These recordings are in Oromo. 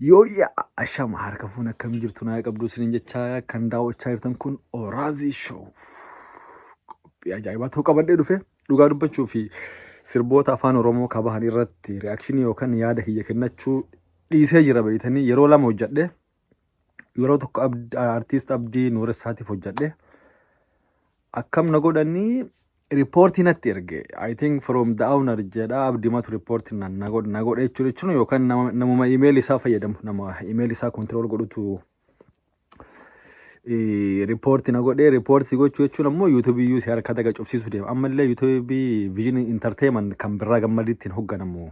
Yooyyaa ashama harka fuun akkam jirtu naa qabdu isiniin jechaa kan daawwachaa jirtan kun Oraazii Show. Qophii ajaa'ibaa ta'uu qabadhee dhufe dhugaa dubbachuu fi sirboota afaan Oromoo kabahan irratti reakshinii yookaan yaada kiyya kennachuu dhiisee jira beeytanii yeroo lama hojjedhe. Yeroo tokko artiist Abdii Nuuressaatiif hojjedhe. Akkam na godhanii riippoortii natti erge. I think from the owner jedha Abdimatu riippoortii na na godhe na godhe jechuudha jechuun yookaan nama namuma email isaa fayyadamu nama email isaa control godhutu riippoortii na godhe. Riippoortii gochuu jechuun ammoo YouTube iyyuu si harka daga cufsiisuu deema. Ammallee YouTube Vision Entertainment kan birraa gammadiitti hogganamu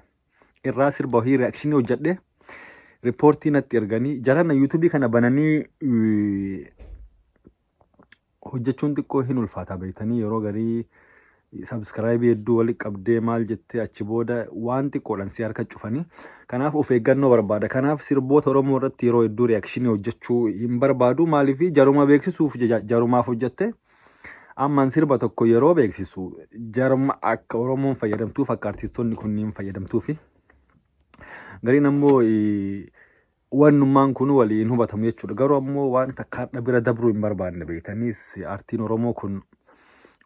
irraa sirba wahii reakshinii hojjedhe riippoortii natti erganii jarana YouTube kana bananii hojjechuun xiqqoo hin ulfaata beektanii yeroo garii sabskraayibii hedduu walitti qabdee maal jettee achi booda waan xiqqoodhaan si harka cufanii kanaaf of eeggannoo barbaada. Kanaaf sirboota Oromoo irratti yeroo hedduu reakshinii hojjechuu hin barbaadu. Maaliif jaruma beeksisuuf jarumaaf hojjette ammaan sirba tokko yeroo beeksisu jaruma akka Oromoon fayyadamtuuf akka artistoonni kunniin fayyadamtuufi. Gariin ammoo wannummaan kun waliin hubatamu jechuudha. Garuu ammoo waan takka har'a bira dabruu hin barbaanne beektaniis aartiin Oromoo kun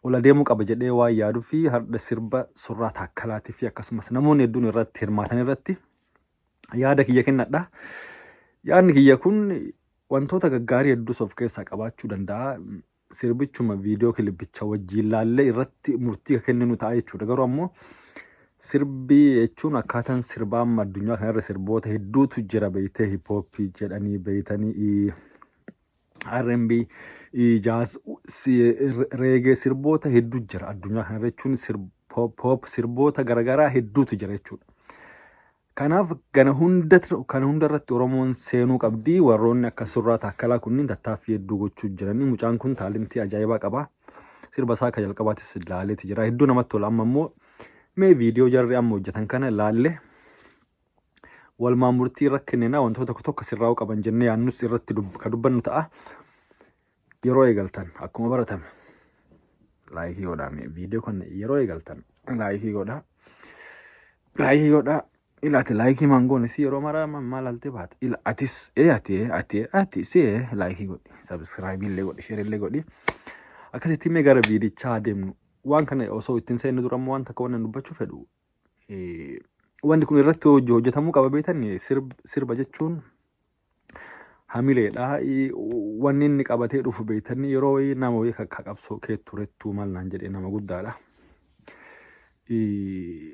ol adeemuu qaba jedhee waan yaaduu fi har'a sirba Surraa Taakkalaatii fi akkasumas namoonni hedduun irratti hirmaatan irratti yaada kiyya kennadha. Yaadni kiyya kun wantoota gaggaarii hedduus of keessaa qabaachuu danda'a. Sirbichuma viidiyoo kilipicha wajjin laallee irratti murtii kan kenninu ta'a jechuudha. Garuu ammoo sirbi jechuun akkaataan sirbaa amma addunyaa kanarra sirboota hedduutu jira beektee hiphooppii jedhanii beektanii R&B, jaaz, reegee sirboota hedduu jira addunyaa kanarra jechuun pop sirboota garaagaraa hedduutu jira jechuudha. Kanaaf kana hunda kana hunda irratti Oromoon seenuu qabdi. Warroonni akka Surraa Taakkalaa kunniin tattaaffii hedduu gochuu jiranii. Mucaan kun taalentii ajaa'ibaa qaba. Sirba isaa akka jalqabaatis laaleeti jira. Hedduu namatti tola. Amma immoo mee viidiyoo jarri amma hojjetan kana laalle walumaan murtii irra kennina wantoota tokko tokko sirraa'uu qaban jennee yaadnus irratti ka dubbannu ta'a. Yeroo eegaltan akkuma baratame laayikii godhaa mee viidiyoo kana yeroo eegaltan laayikii godhaa. Laayikii godhaa. Ila ati laayikii maan goone si yeroo maraa maal altee baate. Ila atis ee ati ee ati ee ati si ee laayikii godhi. Sabiskiraayibii illee godhi sheer illee godhi. Akkasitti mee gara viidichaa adeemnu. Waan kana osoo ittiin seenne dura ammoo waan takka waan dubbachuu fedhu. Wanti kun irratti hojjetamuu qaba beektan sirba jechuun hamileedha. Wanni inni qabatee dhufu beektanii yeroo wayii nama wayii ka qabsoo kee turettuu maal naan jedhee nama guddaadha.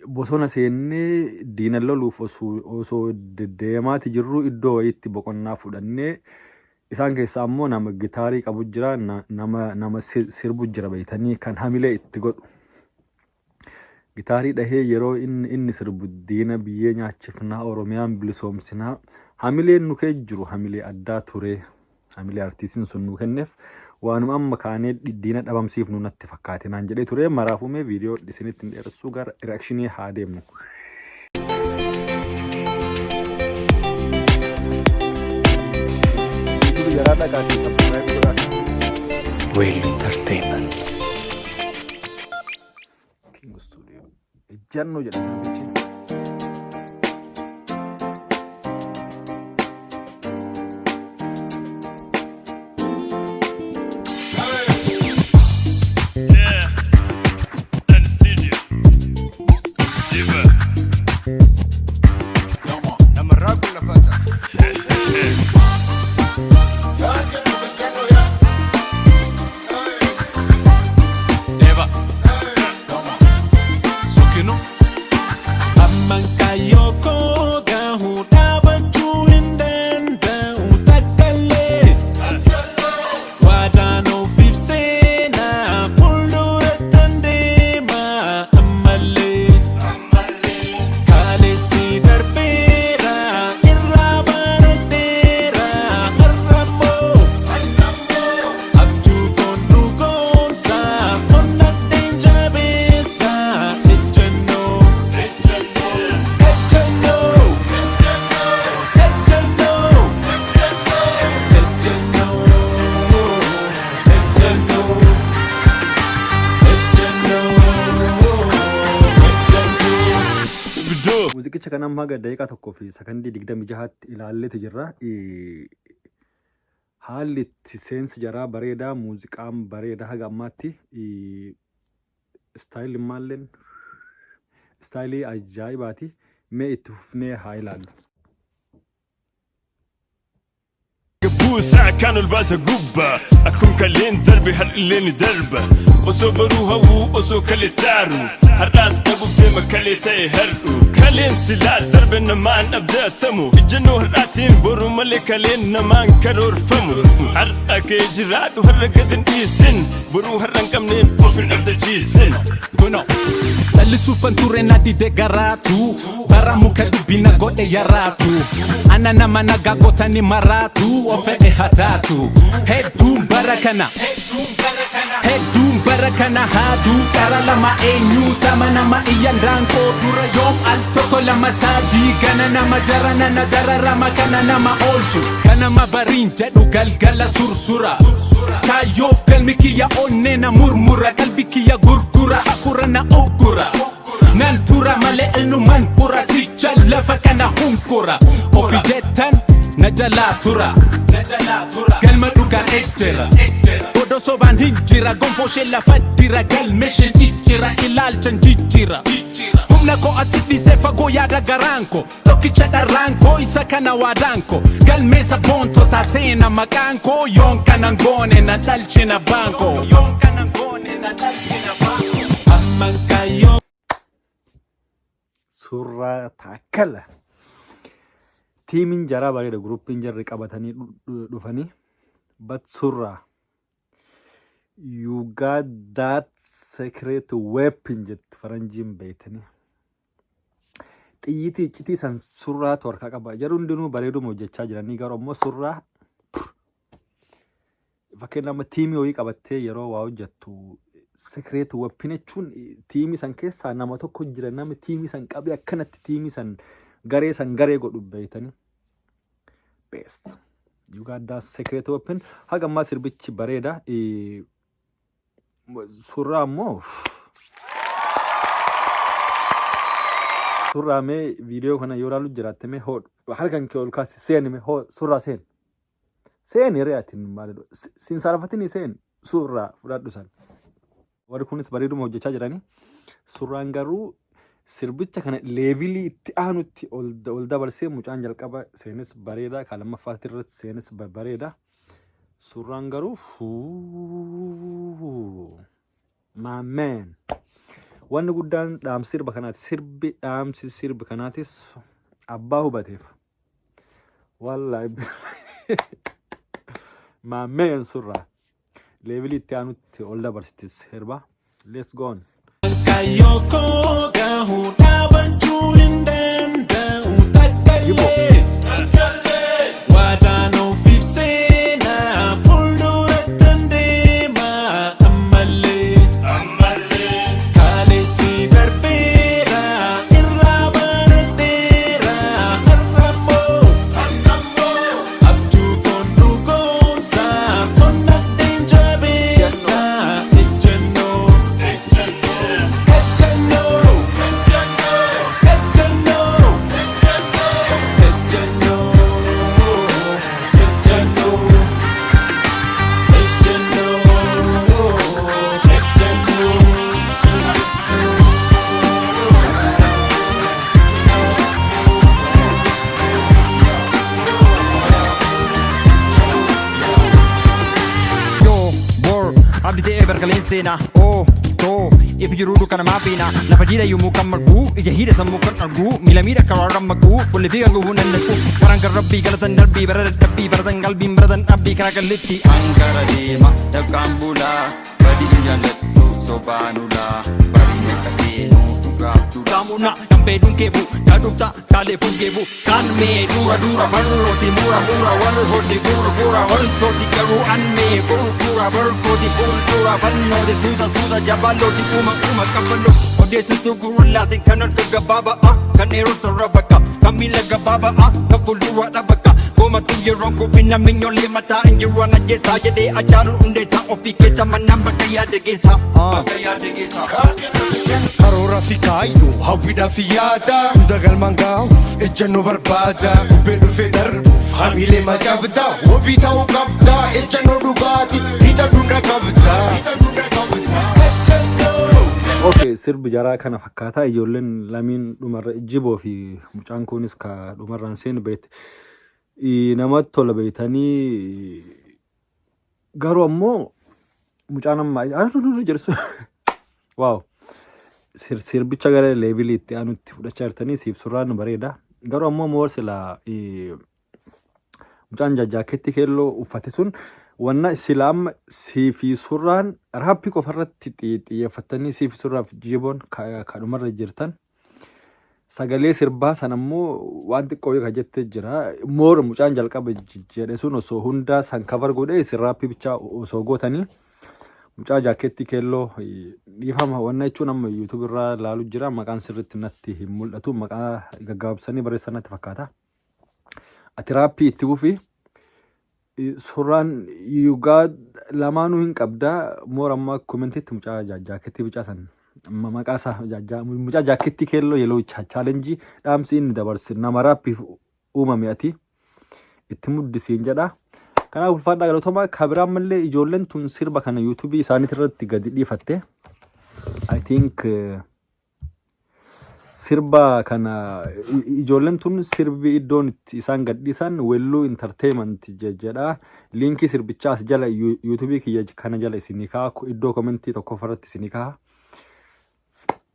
Bosona seennee diina loluuf osoo deddeemaati jirru iddoo wayiitti boqonnaa fudhannee isaan keessaa ammoo nama gitaarii qabu jira nama sirbu jira beektanii kan hamilee itti godhu. Gitaarii dhahee yeroo inni inni sirbu diina biyyee nyaachifnaa Oromiyaan bilisoomsinaa hamileen nu kee jiru hamilee addaa ture hamilee artiistiin sun nu kenneef waanuma amma kaanee diina dhabamsiifnu natti fakkaate naan jedhee ture maraafuu mee viidiyoo isinitti hin dheeressuu gara reakshinii haa deemnu. YouTube jaraa dhaqaatii subscribe godhaa. Well Entertainment. King Studio. Ejjannoo jedha sirbichi. Yeah, Anesthesia. Diva. Namarraa kun lafata. Eva. Sokino. Sirbicha kana amma haga daqiiqaa 1 fi sakandii 26tti ilaalleeti jirra. Haalli itti seensi jaraa bareedaa, muuziqaan bareedaa haga ammaatti. Style maalleen style ajaa'ibaati. Mee itti fufnee haa ilaallu. Buusaa kan ol baasa gubbaa akkum kaleen darbe har'illee ni darba. Osoo baruu hawwuu, osoo kalee taaru, har'aas dhabuuf deema kalee ta'e har'u. Kaleen silaa darbe namaan abdatamu, ijjannoo har'aatiin boru malee kaleen namaan karoorfamu. Har'a kee jiraatu, har'a gad hin dhiisin, boruu har'a hin qabneen of hin abdachiisin. Kuno callisuufan ture na dide garaatu bara muka dubbina godhe yaraatu ana nama nagaa gootani maraatu ofedhe hataatu hedduun bara kana, hedduun bara kana haaduu qara lama eenyuu tama nama iyyan daanqoo dura yoom al tokko lama sadii gana nama jarana na dararama kana nama oolchu ganama bariin jedhu galgala sursura kaayyoof galmi kiyya onnee na murmura, qalbi kiyya gurgura, hafuura na uggura, nan tura malee ilnuman hura sicha lafa kana hunkura ofi jettan na jalaa tura galma dhugaan ejjera godoo sobaan hin jira, gonfoo ishee lafa dira, galme isheen ciccira, ilaalchan jijjira, humna koo asi dhiisee fagoo yaada garaan koo tokkicha dharraan koo isa kana waadaan koo galmeessa boontota seena maqaan koo yoon kanan goone na dhalchina baankoo yoon kanan goone na dhalchina baankoo amman kayyoo. Suuraa Taakkala. Tiimiin jaraa bareeda, groupiin jarri qabatanii dhufanii. But Surraa, you got that secret weapon jetti faranjiin beektanii. Xiyyitii iccitii san Surraatu harkaa qaba. Jarri hundinuu bareeduma hojjechaa jiranii, garuu ammoo Surraa fakkeenya amma tiimii wayii qabattee yeroo waa hojjettu, secret weapon jechuun tiimii san keessaa nama tokko jira, nama tiimii san qabee akkanatti tiimii san garee san garee godhu beektanii. Best. You got that secret weapon. Haga ammaa sirbichi bareeda. Surraa ammoo, Surraa, mee viidiyoo kana yoo ilaalu jiraatte, mee hoo harkan kee ol kaasi, seeni, mee hoo Surraa seen. Seeni ree, ati maal siin sarafatini, seen Surraa fudhadhu san. Warri kunis bareeduma hojjechaa jiranii. Surraan garuu sirbicha kana level itti aanutti ol dabarsee. Mucaan jalqaba seenis bareeda, kan lammaffaatti irratti seenis bareeda. Surraan garuu, fuuu, my man. Wanni guddaan dhaamsi sirba kanaati. Sirbi dhaamsi sirba kanaatis abbaa hubateef. Wallaahi, my man Surraa. Level itti aanutti ol dabarsiti sirba. Let's go on. Kayyoo koo gahuu dhaabachuun hin danda'u takkallee. Waadaan ofiif seenaa fuulduratti deema ammallee. Kaleessi darbeera, irraa baradheera, har'ammoo abjuu koon dhugoomsa, qonnadheen jabeessa ejjennoo. Ejjennoo, ejjennoo, ejjennoo, ejjennoo, ejjennoo, ejjennoo. Yoo bor abdi ta'ee barkaleen seenaa oo too if jiruu dukkana maafiina lafa jiidha yommuu kan marguu ija hiidha sammuu kan arguu miila miidha karaa rammaquu fuulli fi kan gufuu nan naqu karaan kan rabbii galatan darbii bara dadhabbii baratan qalbiin baratan dhabbii karaa kallitti Ankara deema dafqaan bulaa badii hin jaalladhu sobaan ulaa barii akka dhugaaf dura. Kaamuna kan beeduun keebu daadhufta kaalee fungeebu kan mee dura dura barrooti mura mura wal horti gurgura wal sorti garuu an mee gurgura barkooti fuuldura fannooti suuta suuta jabalooti uuma uuma qabalo odeessitu gurulaati kan harka gabaabaa kan dheerota rabaka kan miila gabaabaa kan fuuldura dhabaka. Dhumatu yeroon gubbina minyoolee mataa injiru ana jeessaa jedhee Hacaaluu Hundeessaa ofii keessa mannaan bakka yaada geessaa. Bakka yaada geessaa. Karoora fi kaayyoo, hawwiidhaa fi yaada hunda galmaan gahuuf ejjennoo barbaada. Bubbee dhufee darbuuf hamiilee macabda, wabii ta'uu qabda, ejjennoo dhugaati hiita dunda qabda. Okay, sirbi jaraa kana fakkaataa. Ijoolleen lamiin dhumarra Jiboo fi mucaan kunis ka dhumarraan seenu beekte. Namatti tola beektanii, garuu ammoo mucaan amma jedhu wow, sirbicha gara levelii itti aanutti fudhachaa jirtanii siif surraan bareeda. Garuu ammoo more sila mucaan jaaketti keelloo uffate sun wanna sila amma siifi surraan rappii qofarratti xiyyeeffatanii siifi surraaf Jiboon kadhumarra jirtan. Sagalee sirbaa sana ammoo waan xiqqoo ka jettee jira. More mucaan jalqaba jedhe sun osoo hundaa san cover godhee isin rappii bichaa osoo gootanii. Mucaa jaakeettii keelloo, dhiifama, wanna jechuun amma YouTube irraa ilaalu jira, maqaan sirriitti natti hin mul'atu, maqaa gaggabaabsanii barreessan natti fakkaata. Ati rappii itti fufi, surraan yugaa lamaanuu hin qabdaa. More amma commentiitti mucaa jaakettii bicaa san maqaa isaa, mucaa jaakettii keelloo yellow challenge, dhaamsi inni dabarse nama rappiif uumame, ati itti muddisiin jedha. Kanaaf ulfaadhaa, galatoomaa. Kabiraan mallee ijoolleen tun sirba kana YouTubeii isaaniit irratti gadi dhiifatte. I think sirba kana ijoolleen tun sirbi iddoon itti isaan gadhiisan Welluu Entertainment jedha. Linkii sirbichaa as jala YouTubeii kiyya kana jala isinii ka'a. Iddoo commentii tokkoffaarratti isinii ka'a.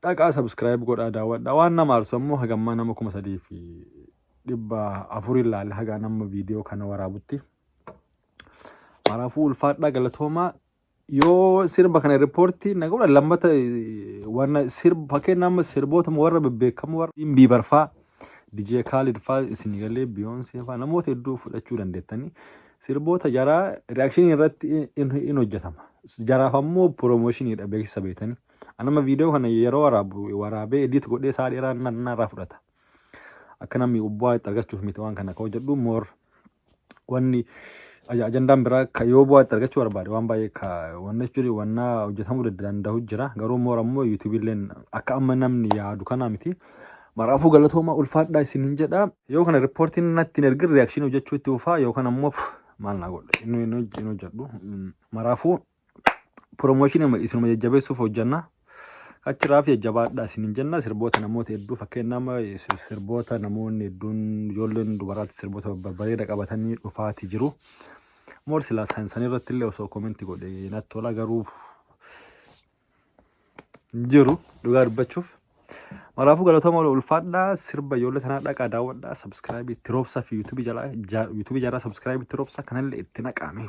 Dhaqaa subscribe godhaa, daawwadhaa. Waan nama aarsu ammoo hagammaa nama 3,400 ilaale hagaa nama viidiyoo kana waraabutti. Maraafuu ulfaadhaa, galatoomaa. Yoo sirba kana reportii na godhan lammata wanna sirba fakkeenya amma sirboota warra bebbeekamoo, warra Bieber faa, DJ Khaled faa, isin galee Beyoncé faa, namoota hedduu fudhachuu dandeettanii sirboota jaraa reactionii irratti in hojjetama. Jaraaf ammoo promotioniidha, beeksisa beektanii. Anama viidiyoo kana yeroo waraabu waraabee edit godhee isaa dheeraa narraa fudhata. Akka namni bu'aa itti argachuuf miti waan kana akka hojjedhu, more wanni ajandaan biraa ka yoo bu'aa itti argachuu barbaade waan baay'ee ka wanna jechuun wanna hojjetamuu danda'u jira. Garuu more ammoo YouTubeiilleen akka amma namni yaadu kanaa miti. Maraafuu galatooma, ulfaadhaa isiniin jedha. Yoo kana reportiin natti hin ergin reactionii hojjechuu itti fufaa yookaan ammoo maal naa godhe inni hin hojjedhu. Maraafuu promotionii isinuma jajjabeessuuf hojjenna. Achirraaf jajjabaadhaa isiniin jenna. Sirboota namoota hedduu, fakkeenya sirboota namoonni hedduun, ijoolleen dubaraatti sirboota babbareeda qabatanii dhufaati jiru. More silaa san irratti illee osoo commentii godhe natti tola, garuu hin jiru dhugaa dubbachuuf. Maraafuu galatooma, ulfaadhaa. Sirba ijoollee tanaa dhaqaa daawwadhaa, subscribeii itti roobsaa fi YouTubeii jalaa, YouTubeii jalaa subscribeii itti roobsaa, kanallee itti naqaame.